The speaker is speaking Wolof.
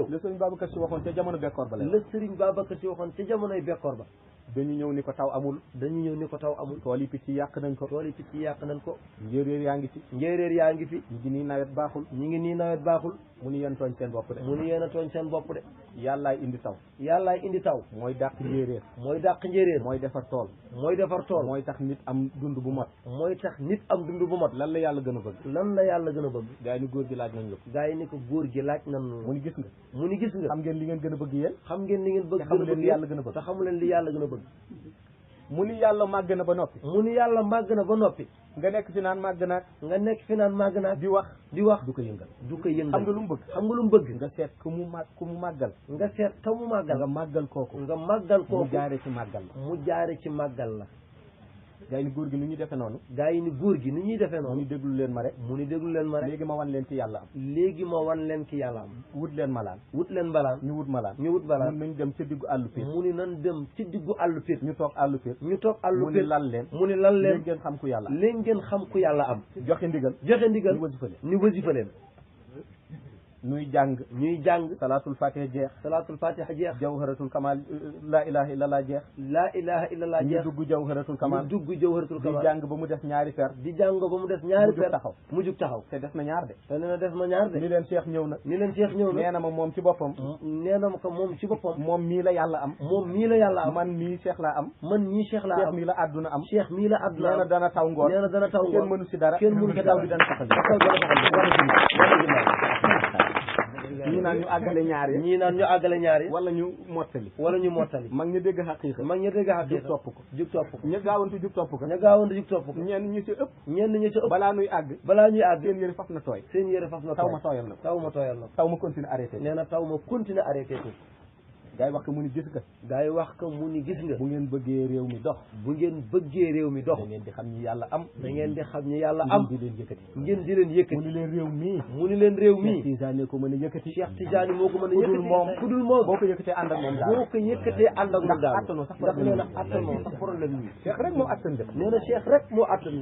la sëriñ Babacar Si waxoon ca jamono bekkoor ba la sëriñ Babacar Si waxoon ca jamonoy bekkoor ba dañu ñëw ni ko taw amul tool yi picc yàq nañ ko njéeréer yaa ngi fi ñi ngi nii nawet baaxul mu ni yéen tooñ seen bopp de a tooñ seen bopp de yàllaay indi taw mooy dàq njéeréer mooy defar tool mooy tax nit am dund bu mot lan la yàlla gën a bëgg gaa yi ni góor gi laaj nañ la gaa yi ni ko góor gi laaj nan mu ni gis nga xam ngeen li ngeen gën a bëgg yéen xam ngeen li ngeen bëgg te xamu leen li yàlla gën a bëgg te xamu leen li yàlla gën a bëgg mu ni yàlla màgg na ba noppi nga nekk fi naan màgg naag di wax du ko yëngal xam nga lu mu bëgg nga seet ku mu màggal nga màggal kooku mu jaare ci màggal la gaa yi ni góor gi ni ñuy defe noonu mu ni déglu leen ma rek léegi ma wan leen ki yàlla am wut leen mbalaan ñu wut mbalaan mun nañ dem ca diggu àllu piir mu ni nan dem ci diggu àllu piir ñu toog àllu piir mu ni lan leen léegi ngeen xam ku yàlla am joxe ndigal ni wasifa leen ñuy jàng salaatul fatiha jeex jawharatul kamal la ilaha illallah jeex ñu dugg jawharatul kamal di jàng ba mu des ñaari fer mu jug taxaw te des na ñaar de ni leen cheikh ñëw na nee na ma moom ci boppam moom mii la yàlla am man mii cheikh laa am cheikh mii la àdduna am nee na dana taw ngoon kenn mënu si dara taw bi dana saxali ñii naan ñu àggale ñaar yi wala ñu mottali mag ñu dégg xaqiiqa jug topp ko ñu gaawantu jug topp ko ñenn ñu ci ëpp balaa ñuy àgg seen yëre faf na tooy taw ma tooyal na taw ma continuer arrêté ko gaa yi wax ko mu ni gis nga bu ngeen bëggee réew mi dox da ngeen di xam ñi yàlla am ngeen di leen yëkkati mu ni leen réew mii Cheikh Tidiane ko mën a yëkkati ku dul moom boo ko yëkkatee ànd ak moom daal ndax attanoo sax problème yi Cheikh rek moo attan def Cheikh rek moo attan